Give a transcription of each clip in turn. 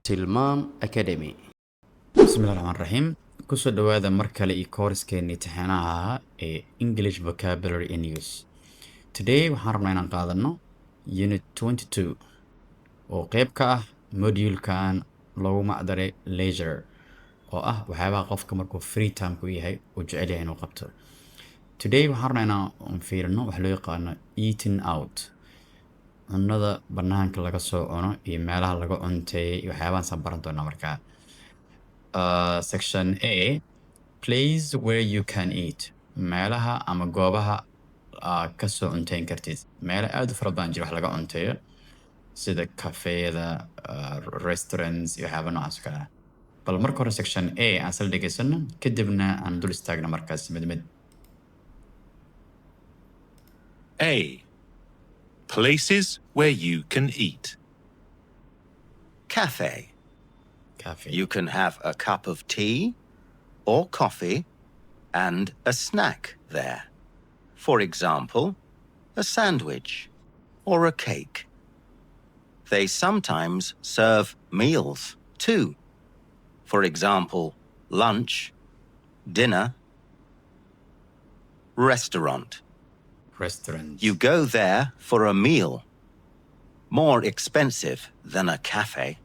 Tilmaam Academy. Bismillahi Raxmaan Raxiim. Kusoo dhawaada mar kale iyo koorskeena imtixaanaha ahaa ee English Vocabulary in Use. Today waxaan rabnaa inaan qaadano Unit 22 oo qeyb ka ah module-kan loogu magacdaray leisure, oo ah waxyaabaha qofka markuu free time ku yahay uu jecel yahay inuu qabto. Today waxaan rabnaa inaan fiirino wax loo yaqaano eating out, cunada banaanka laga soo cuno iyo meelaha laga cunteeyay iyo waxyaabahaasaan baran doonaa markaa. Section A, place where you can eat, meelaha ama goobaha kasoo cunteyn kartid. Meelo aad u fara badan jira wax laga cunteeyo, sida kafeeyada, restaurants iyo waxyaaba noocaas oo kale ah. Bal marka hore section A aan sal dhegeysano, kadibna aan dul istaagno markaas mid mid. A. Places where you can eat. Cafe. Cafe. You can have a cup of tea or coffee and a snack there. For example, a sandwich or a cake. They sometimes serve meals too. For example, lunch, dinner, restaurant. Restaurant. You go there for a meal. More expensive than a cafe.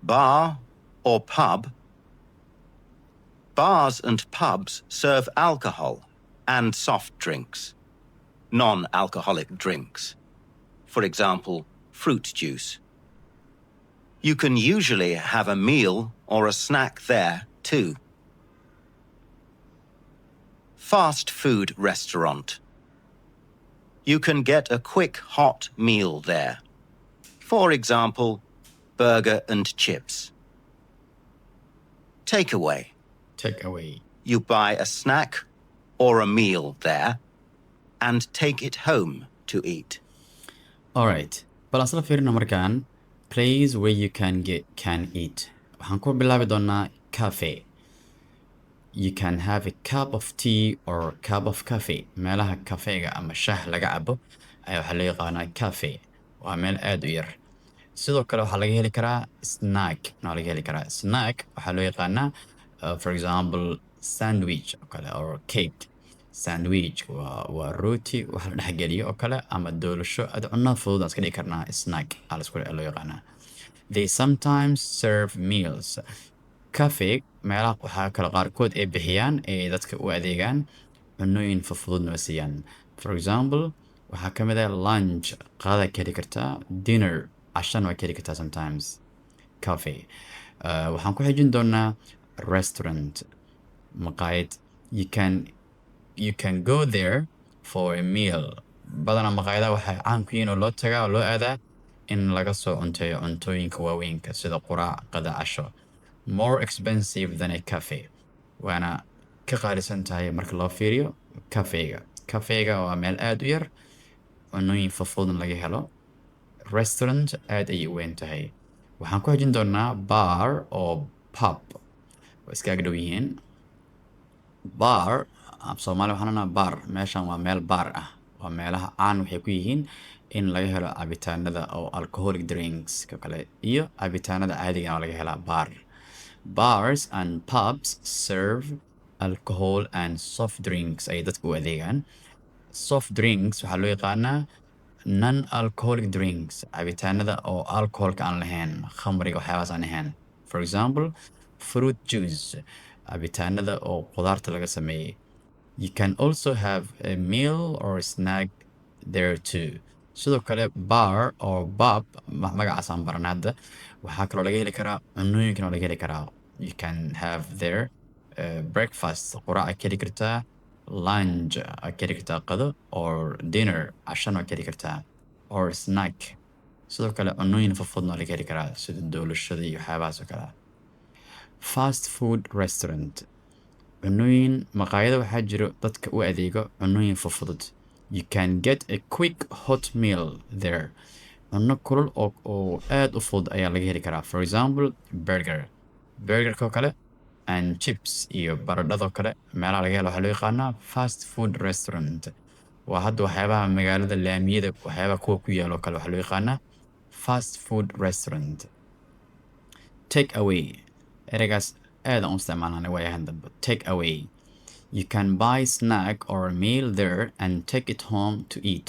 Bar or pub. Bars and pubs serve alcohol and soft drinks, non alcoholic drinks. For example, fruit juice. You can usually have a meal or a snack there too. Fast food restaurant. You can get a quick hot meal there. For example, burger and chips. Takeaway. Take away. You buy a snack or a meal there and take it home to eat. Alright, bal aan isla fiirino markaan place where you can eat. Waxaan ku bilaabi doonaa cafe. You can have a cup of tea or cup of coffee. Meelaha kafeega ama shaah laga cabo ayaa waxaa loo yaqaanaa cafe. Waa meel aad u yar. Sidoo kale waxaa laga heli karaa snack waa laga heli karaa. Snack waxaa loo yaqaanaa, for example, sandwich oo kale or cake. Sandwich waa rooti wax la dhexgeliyo oo kale ama doolasho aad cunno fudud aan iska dhigi karnaa, snack aa la isku loo yaqaanaa. They sometimes serve meals. Cafe meelaha waxaa kale qaarkood ay bixiyaan ee dadka u adeegaan cunooyin fudfududna waa siiyaan. For example, waxaa ka mid ah lunch, qada ka heli kartaa, dinner, cashana waa ka heli kartaa sometimes cafe. Waxaan ku xijin doonaa restaurant, maqaayad. You can go there for a meal. Badanaa maqaayadaha waxay caan ku yihiin oo loo tagaa oo loo aadaa in laga soo cunteeyo cuntooyinka waaweynka sida quraac, qada, casho. More expensive than a cafe, waana ka qaalisan tahay marka loo fiiriyo kafeega. Kafeega waa meel aad u yar, cunooyin fudfudna laga helo. Restaurant aad ayay u weyn tahay. Waxaan ku xijin doonaa bar oo pub, waa iska ag dhow yihiin. Bar af Soomaali waxaan odhanaa bar. Meeshan waa meel bar ah. Waa meelaha caan waxay ku yihiin in laga helo cabitaanada oo alcoholic drinks ka kale iyo cabitaanada caadiga ah laga helaa bar. Bars and pubs serve alcohol and soft drinks ay dadka u adeegaan. Soft drinks waxaa loo yaqaanaa non alcoholic drinks, cabitaanada oo alcoholka aan lahayn, khamriga, waxyaabahaas aan ahayn. For example, fruit juice, cabitaanada oo qudaarta laga sameeyey. You can also have a meal or a snack there too. Sidoo kale bar or pub, magacaas aan baran hadda, waxaa kaloo laga heli karaa cunooyinkan waa laga heli karaa. You can have there breakfast, quraac aad ka heli kartaa, lunch aad ka heli kartaa, qado, or dinner, cashana waad ka heli kartaa, or snack. Sidoo kale cunooyin fudfudna waa laga heli karaa, sida doolashada iyo waxyaabahaas oo kale ah. Fast food restaurant, cunooyin maqaayado waxaa jiro dadka u adeego cunooyin fudfudud. You can get a quick hot meal there. Cunno kulul oo aad u fudud ayaa laga heli karaa. For example, burger, burgerka oo kale, and chips iyo baradhadoo kale. Meelaha laga helo waxaa loo yaqaanaa fast food restaurant. Waa hadda waxyaabaha magaalada laamiyada, waxyaabaha kuwa ku yaalo kale waxaa loo yaqaanaa. Fast food restaurant. Take away, ereygaas aad aan u isticmaalnay waayahan dambe. Take away, you can buy snack or a meal there and take it home to eat.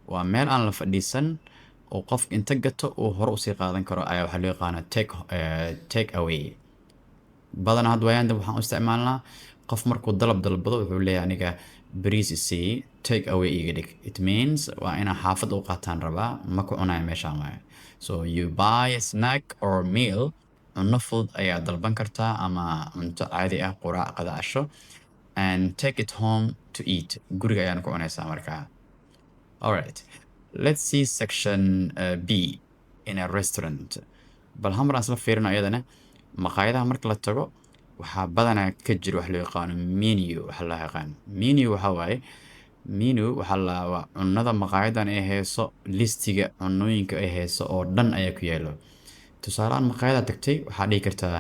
Waa meel aan la fadhiisan oo qofka inta gato uu hore usii qaadan karo ayaa waxaa loo yaqaanaa take away. Badanaa hadda waayahan dambe waxaan u isticmaalnaa qof markuu dalab dalbado, wuxuu leeyahay, "Aniga bariis isii, take away iga dhig." It means waa inaa xaafadda u qaataan rabaa, ma ku cunayo meeshaan waaye. So you buy a snack or meal, cunno fudud ayaa dalban kartaa ama cunto caadi ah, quraac, qada, casho, and take it home to eat. Guriga ayaana ku cunaysaa markaa. Alright, let's see section B, in a restaurant. Bal hal mar aan isla fiirino iyadana. Maqaayadaha marka la tago, waxaa badanaa ka jira wax loo yaqaano menu. Waxa loo yaqaano menu waxaa waaye, menu waxaa la waa cunnada maqaayadan ay hayso, listiga cunnooyinka ay hayso oo dhan ayaa ku yaalo. Tusaalehaan, maqaayadaad tagtay, waxaa dhihi kartaa,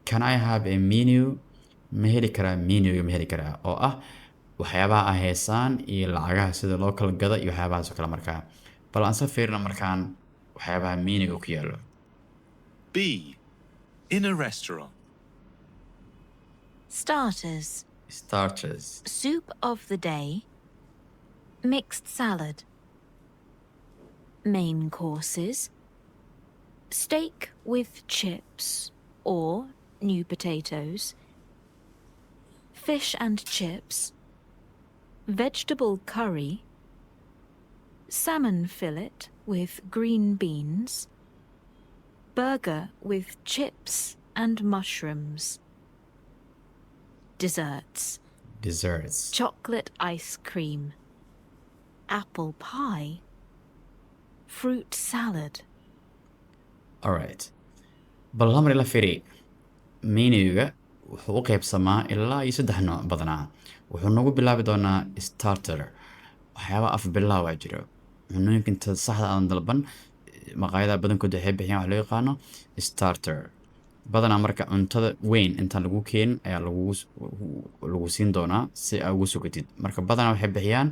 "Can I have a menu?" Ma heli karaa menuga? Ma heli karaa oo ah waxyaabaha ay haysaan iyo lacagaha sida loo kala gado iyo waxyaabahaas oo kale? Markaa bal aan isla fiirino markaan waxyaabaha menuga ku yaalo. B. In a restaurant. Starters. Starters. Soup of the day. Mixed salad. Main courses. Steak with chips or new potatoes. Fish and chips. Vegetable curry. Salmon fillet with green beans. Burger with chips and mushrooms. Desserts. Desserts. Chocolate ice cream. Apple pie. Fruit salad. Alright, bal hal mar ila fiiri. Menuga wuxuu u qaybsamaa ilaa iyo saddex nooc. Badanaa wuxuu nagu bilaabi doonaa starter, waxyaaba af bilaawaa jiro, cunooyinka inta saxda aan dalban. Maqaayadaha badankood waxay bixiyaan wax loo yaqaano starter. Badanaa marka cuntada weyn intaan lagu keenin ayaa lagu siin doonaa si aa ugu sugatid. Marka badanaa waxay bixiyaan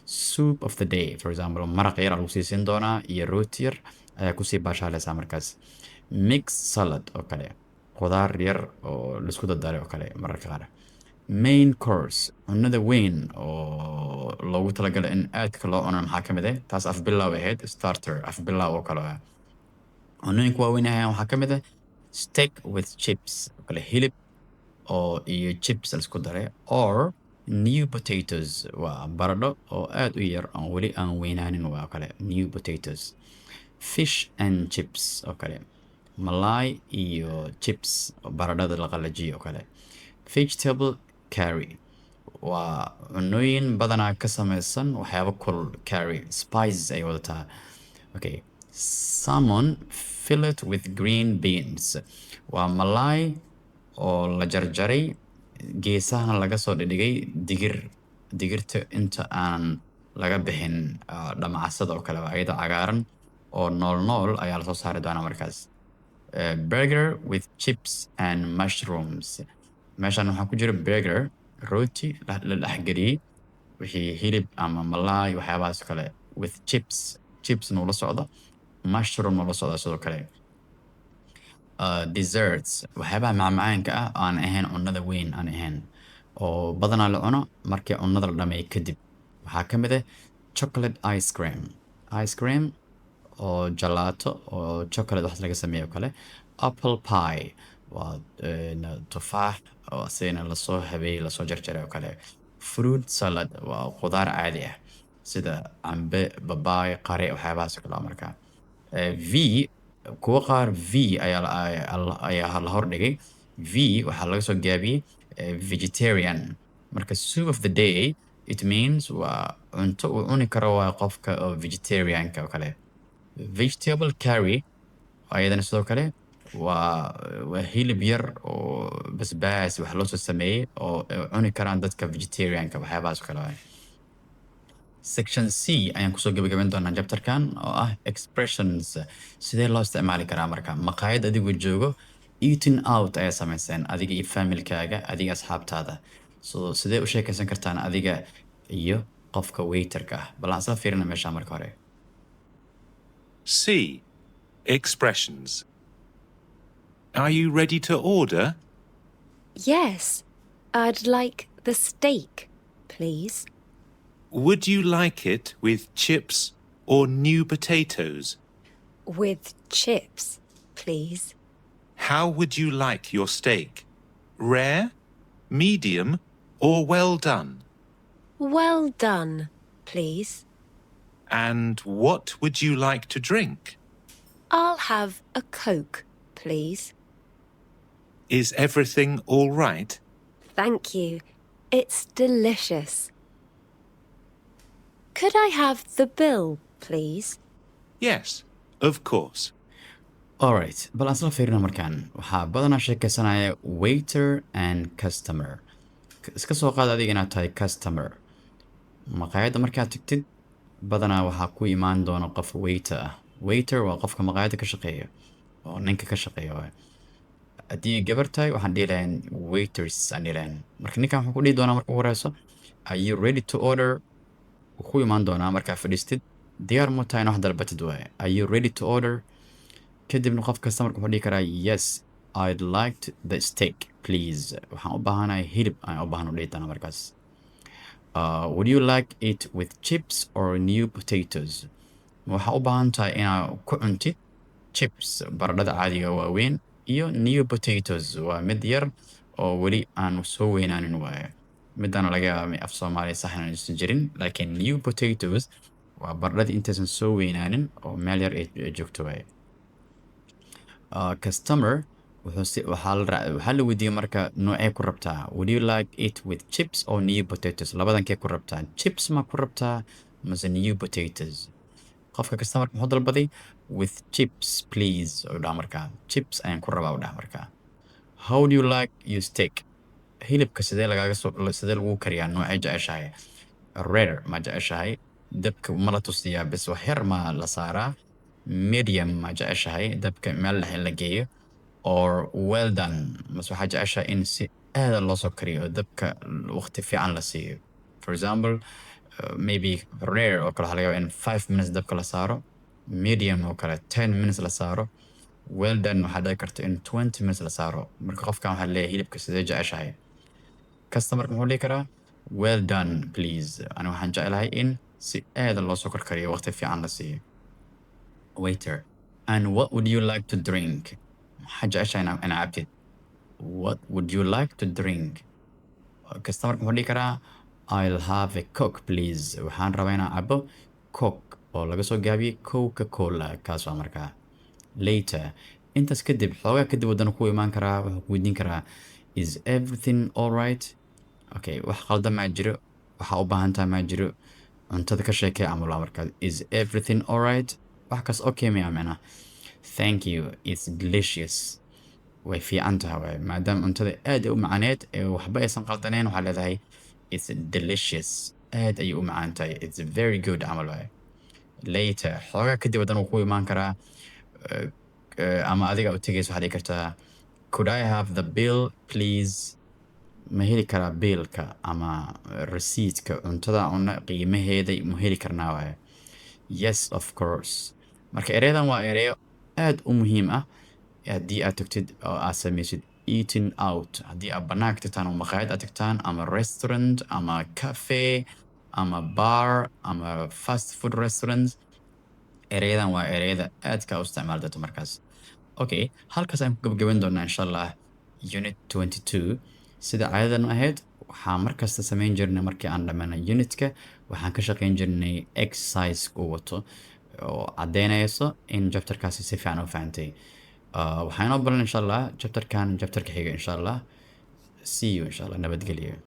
soup of the day, for example, maraq yar aa lagu sii siin doonaa iyo rooti yar ayaa kusii baashaalaysaa. Markaas mix salad oo kale, khudaar yar oo laisku dardaray oo kale mararka qaar. Main course, cunada weyn oo loogu talagalay in aadka loo cuno, maxaa ka mid ah? Taas af bilaaw ahayd, starter af bilaaw oo kale ah. Cunooyinka waaweyn ahayaan waxaa ka mid ah steak with chips oo kale, hilib oo iyo chips la isku daray, or new potatoes, waa baradho oo aad u yar aan weli aan weynaanin waa kale new potatoes, fish and chips oo kale, malaay iyo chips oo baradhada la qalajiyo oo kale, vegetable curry, waa cunooyin badanaa ka samaysan waxyaabo kulul, curry spices ay wadataa. Okay, salmon fillet with green beans, waa malaay oo la jarjaray, geesahana laga soo dhigay digir, digirta inta aan laga bixin dhamacasada oo kale, ayadoo cagaaran oo nool nool ayaa lasoo saari doonaa markaas. Burger with chips and mushrooms, meeshan waxaa ku jira burger, rooti la dhexgeliyey wixii hilib ama malaay, waxyaabahaas oo kale, with chips, chips nula socdo, mushroom nula socda sidoo kale. Desserts, waxyaabaha macmacaanka ah aan ahayn cunnada weyn aan ahayn oo badanaa la cuno markii cunnada la dhameeyo kadib, waxaa ka mid ah chocolate ice cream, ice cream oo jalaato oo chocolate wax laga sameeyo oo kale, apple pie, waa tufaax oo asagana lasoo habeeyey, lasoo jarjaray oo kale, fruit salad, waa khudaar caadi ah sida cambe, babaay, qare, waxyaabahaas oo kale ah. Markaa V, kuwa qaar V ayaa la hordhigay. V waxaa laga soo gaabiyey vegetarian. Marka soup of the day, it means waa cunto uu cuni karo waa qofka oo vegetarianka oo kale. Vegetable curry ayadana sidoo kale waa hilib yar oo basbaas wax loo soo sameeyey oo ay cuni karaan dadka vegetarianka, waxyaabahaas oo kale waaye. Section C ayaan kusoo gabagabayn doonaa chapterkan oo ah expressions. Sidee loo isticmaali karaa marka maqaayad adigoo joogo? Eating out ayaa samayseen adiga iyo familkaaga, adiga asxaabtaada. So sidee u sheekaysan kartaan adiga iyo qofka waiterka ah? Bal aan isla fiirina meesha marka hore. C. Expressions. Are you ready to order? Yes, I'd like the steak, please. Would you like it with chips or new potatoes? With chips, please. How would you like your steak? Rare, medium, or well done? Well done, please. And what would you like to drink? I'll have a Coke, please. Is everything all right? Thank you. It's delicious. Could I have the bill, please? Yes, of course. Alright, bal aan isla fiirino markaan. Waxaa badanaa sheekaysanaya waiter and customer. Iska soo qaad adiga inaad tahay customer. Maqaayadda markaad tagtid, badanaa waxaa ku imaan doona qof waiter ah. Waiter waa qofka maqaayadda ka shaqeeya oo ninka ka shaqeeya waay. Haddii gabar tahay, waxaan dhihi lahayn waiters aan dhihi lahayn. Marka ninkan wuxuu ku dhihi doonaa marka ugu horeyso, "Are you ready to order?" Wuu ku imaan doonaa markaa fadhiistid, diyaar mu tahay in wax dalbatid waaye. "Are you ready to order?" Kadibna qof kasta marka wuxuu dhihi karaa, "Yes, I'd like the steak, please." Waxaan u baahanahay hilib ayaan u baahan u dhihi doonaa markaas. "Would you like it with chips or new potatoes?" Ma waxaa u baahan tahay inaad ku cuntid chips, baradhada caadiga waaweyn, iyo new potatoes, waa mid yar oo weli aan soo weynaanin waaye. Midana laga yaaba af Soomaaliya sax inaan jirin, laakiin new potatoes waa baradhadii intaysan soo weynaanin oo meel yar ay joogto waaye. Customer wuxuu si waxaa la weydiiyey marka, noocee ku rabtaa? "Would you like it with chips or new potatoes?" Labadan kee ku rabtaa? Chips ma ku rabtaa mase new potatoes? Qofka customerka muxuu dalbaday? "With chips, please," u dhaha markaa. "Chips ayaan ku rabaa," u dhaha markaa. "How do you like your steak?" Hilibka sidee lagaaga soo, sidee lagu kariyaa? Noocee jeceshahay? Rare ma jeceshahay? Dabka ma la tusiyaa bes wax yar ma la saaraa? Medium ma jeceshahay, dabka meel dhexe in la geeyo? Or well done, mase waxaa jeceshahay in si aada loo soo kariyo oo dabka waqti fiican la siiyo? For example, maybe rare oo kale waxaa laga yaabaa in 5 minutes dabka la saaro, medium oo kale 10 minutes la saaro, well done waxaa dhici karta in 20 minutes la saaro. Marka qofkan waxaa leeyahay, hilibka sidee jeceshahay? Customerka muxuu dhihi karaa? "Well done, please." Ani waxaan jeclahay in si aada loo soo karkariyo, waqti fiican la siiyo. Waiter: "And what would you like to drink?" Maxaa jeceshahay inaa cabtid? "What would you like to drink?" Customerka muxuu dhihi karaa? "I'll have a Coke, please." Waxaan rabaa inaan cabo Coke, oo laga soo gaabiyey Coca Cola kaas waa markaa. Later, intaas kadib, xoogaa kadib, waddana ku imaan karaa, wuxuu ku weydiin karaa, "Is everything all right?" Okay, wax qaldan maa jiro? Waxaa u baahan tahay maa jiro? Cuntada ka sheekay camal waa markaa. "Is everything all right?" Wax kas okay miya micnaha? "Thank you, it's delicious." Way fiican tahay waay. Maadaama cuntada aad ay u macaaneed ee waxba aysan qaldaneen, waxaa leedahay, "It's delicious." Aad ayay u macaan tahay. "It's very good," camal waay. Later, xoogaa kadib, haddana wuu ku imaan karaa, ama adiga u tegaysa, waxaad dhihi kartaa, "Could I have the bill, please?" Ma heli karaa biilka ama receiptka cuntada cuna qiimaheeda, ma heli karnaa waaye? "Yes, of course." Marka ereyadan waa ereyo aad u muhiim ah haddii aad tagtid oo aad samaysid eating out, haddii aad banaanka tagtaan oo maqaayad aad tagtaan ama restaurant ama cafe ama bar ama fast food restaurant. Ereyadan waa ereyada aadka u isticmaali doonto markaas. Okay, halkaas ayaan ku gabagabayn doonaa, insha Allah, unit 22. Sida caadadan ahayd, waxaan markasta samayn jirnay markii aan dhammaano unitka, waxaan ka shaqayn jirnay exercise uu wato oo caddeynayso in chapterkaasi si fiican u fahantay. Waxaan inoo balan, insha Allah, chapterkan chapterka xiga, insha Allah. See you, insha Allah. Nabadgelyo.